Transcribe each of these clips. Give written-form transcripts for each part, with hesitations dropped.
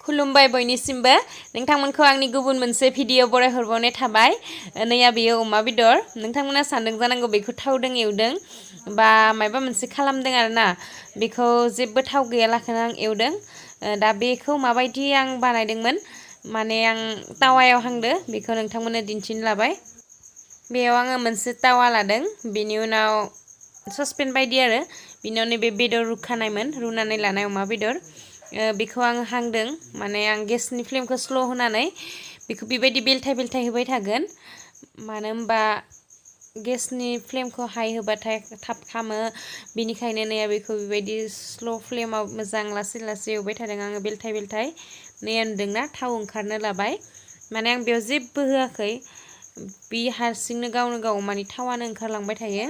खुलुमबाय बयनिसिमबो नोंथांमोनखौ आंनि गुबुन मोनसे भिडिअ बरायहरबावनाय थाबाय नैया बेयो अमा बेदर नोंथांमोना सानदों जानांगौ बेखौ थावदों एवदों बा माबा मोनसे खालामदों आरोना बेखौ जेबो थाव गैयालाखैनो आं एवदों दा बेखौ माबायदि आं बानायदोंमोन माने आं तावायाव हांदो बेखौ नोंथांमोननो दिन्थिनो लाबाय बेयाव आङो मोनसे तावा लादों बेनि उनाव ससपेन बायदि आरो बिनि उनाव नैबे बेदर रुखानायमोन रुनानै लानाय अमा बेदर बेखौ आं हांदों माने आं गेसनि फ्लेमखौ स्ल' होनानै बेखौ बेबायदि बेलथाय बेलथाय होबाय थागोन मानो होनबा गेसनि फ्लेमखौ हाई होबाथाय थाब खामो बिनिखायनो नैया बेखौ बेबायदि स्ल' फ्लेमाव मोजां लासै लासै एवबाय थादों आङो बेलथाय बेलथाय नैया नुदोंना थाव ओंखारनो लाबाय माने आं बेयाव जेबो होआखै बे हारसिंनो गावनो गाव माने थावानो ओंखारलांबाय थायो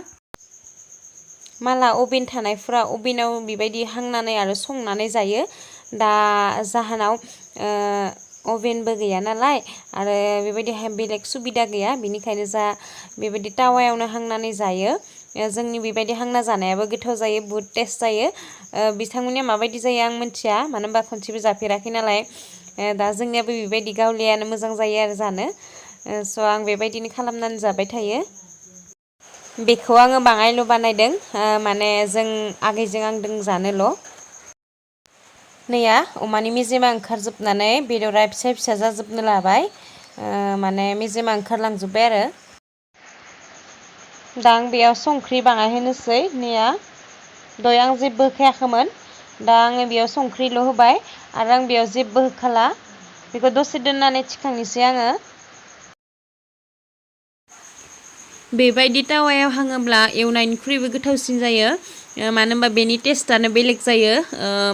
माला अभेन थानायफ्रा अभेनाव बेबायदि हांनानै आरो संनानै जायो दा जाहोनाव अभेनबो गैया नालाय आरो बेबायदि बेलेग सुबिदा गैया बिनिखायनो जा बेबायदि तावायावनो हांनानै जायो जोंनि बेबायदि हांना जानायाबो गोथाव जायो बुहुत टेस्ट जायो बिथांमोननिया माबायदि जायो आं मिथिया मानो होनबा खनसेबो जाफेराखै नालाय दा जोंनियाबो बेबायदि गावलियानो मोजां जायो आरो जानो स' आं बेबायदिनो खालामनानै जाबाय थायो बेखौ आङो बाङायल' बानायदों माने जों आगैजों आंजों जानोल' नैया अमानि मेजेमा ओंखारजोबनानै बेदरा फिसा फिसा जाजोबनो लाबाय माने मेजेमा ओंखारलांजोब्बाय आरो दा आं बेयाव संख्रि बाङाय होनोसै नैया दय आं जेबो होखायाखैमोन दा आङो बेयाव संख्रिल' होबाय आरो आं बेयाव जेबो होखाला बेखौ दसे दोननानै थिखांनोसै आङो बेबायदि तावायाव हाङोब्ला एवनायनिख्रुइबो गोथावसिन जायो मानो होनबा बेनि टेस्टानो बेलेग जायो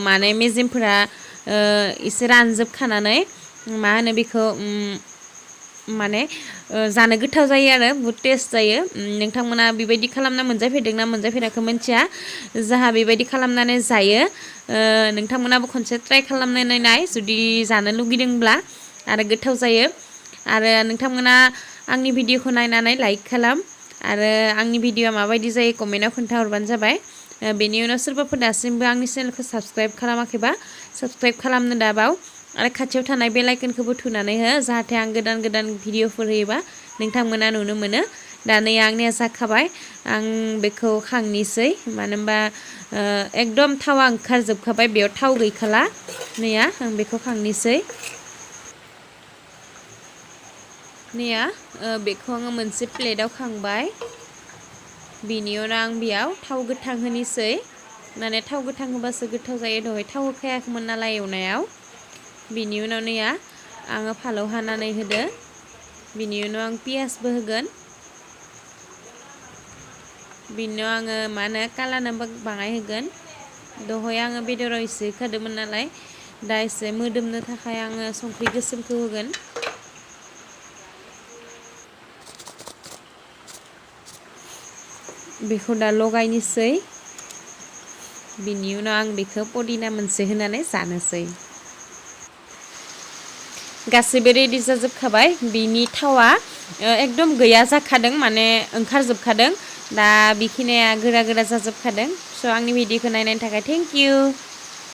माने मेजेमफोरा एसे रानजोबखानानै मा होनो बेखौ माने जानो गोथाव जायो आरो बुहुद टेस्ट जायो नोंथांमोना बेबायदि खालामना मोनजाफेरदोंना मोनजाफेराखै मिथिया जाहा बेबायदि खालामनानै जायो नोंथांमोनाबो खनसे ट्राइ खालामनानै नाय जुदि जानो लुगैदोंब्ला आरो गोथाव जायो आरो नोंथांमोना आंनि भिडिअखौ नायनानै लाइक खालाम आरो आंनि भिडिअआ माबायदि जायो कमेन्टआव खोन्थाहरबानो जाबाय बेनि उनाव सोरबाफोर दासिमबो आंनि चेनेलखौ साबस्क्राइब खालामाखैबा साबस्क्राइब खालामनो दाबाव आरो खाथियाव थानाय बेल आइकनखौबो थुनानै हो जाहाथे आं गोदान गोदान भिडिअफोर होयोबा नोंथांमोना नुनो मोनो दा नै आंनिया जाखाबाय आं बेखौ खांनोसै मानो होनबा एकदम थावा ओंखारजोबखाबाय बेयाव थाव गैखाला नैया आं बेखौ खांनोसै नैया बेखौ आङो मोनसे प्लेटाव खांबाय बिनि उनाव आं बेयाव थाव गोथां होनोसै माने थाव गोथां होबासो गोथाव जायो दहाय थाव होखायाखैमोन नालाय एवनायाव बिनि उनाव नैया आङो फालौ हानानै होदो बिनि उनाव आं पियासबो होगोन बिनि उनाव आङो मा होनो कालानबो बाङाय होगोन दहाय आङो बेदराव एसे होखादोंमोन नालाय दा एसे मोदोमनो थाखाय आङो संख्रि गोसोमखौ होगोन बेखौ दा लगायनोसै बिनि उनाव आं बेखौ पुदिना मोनसे होनानै जानोसै गासैबो रेडि जाजोबखाबाय बिनि थावा एकदम गैया जाखादों माने ओंखारजोबखादों दा बेखिनिया गोरा गोरा जाजोबखादों स' आंनि भिडिअखौ नायनायनि थाखाय थेंक इउ